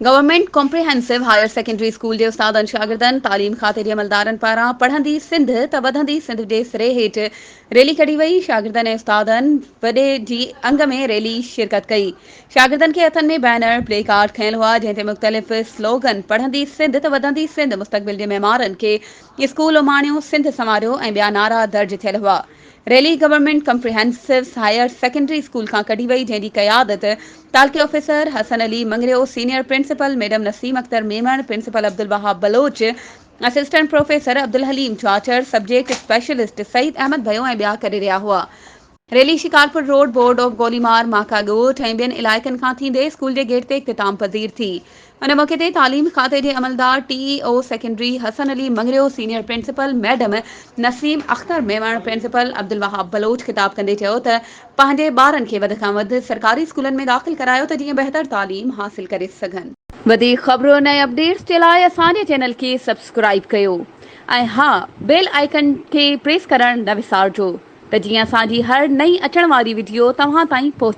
Government comprehensive higher secondary school جي استادن شاگردن، تعليم کاتي جي عملدارن پاران پڙهندي سنڌ ته وڌندي سنڌ جي سري هيٺ ريلي ڪڍي وئي، شاگردن ۽ استادن وڏي جي انگ ۾ ريلي شرڪت ڪئي، شاگردن کي هٿن ۾ بينر، پلي ڪارڊ کنيل هئا، جنهن تي مختلف سلوگن پڙهندي سنڌ ته وڌندي سنڌ، مستقبل جي معمارن کي اسڪول اماڻيو، سنڌ سنواريو ۽ ٻيا نعرا درج ٿيل هئا. Rally government comprehensive higher secondary school کان ڪڍي وئي جنهن جي قيادت تعلقي officer Hassan Ali Mangrio, senior principal madam Naseem Akhtar Memon, principal Abdul Wahab Baloch, assistant professor Abdul Haleem Chachar, subject specialist Saeed Ahmed Bhayo ۽ ٻيا ڪري رهيا هئا. Rally Shikarpur road, board of Golimar, Maka ڳوٺ ۽ ٻين علائقن کان ٿيندي school جي گيٽ تي اختتام پذير ٿي. ان موقعي تي تعليم کاتي جي عملدار T E O secondary Hassan Ali Mangrio, senior principal madam Naseem Akhtar Memon, principal Abdul Wahab Baloch خطاب ڪندي چيو ته پنهنجي ٻارن کي وڌ کان وڌ سرڪاري اسڪولن ۾ داخل ڪرايو ته جيئن بهتر تعليم حاصل ڪري سگهن. وڌيڪ خبرن ۽ اپڊيٽس جي لاء اسان جي چينل کي سبسڪرائيب ڪيو ۽ ها بيل آئيڪن کي پريس ڪرڻ نه وسارجو. ته جيئن اسان جي هر نئين اچڻ واري وڊيو توهان تائين پهچي.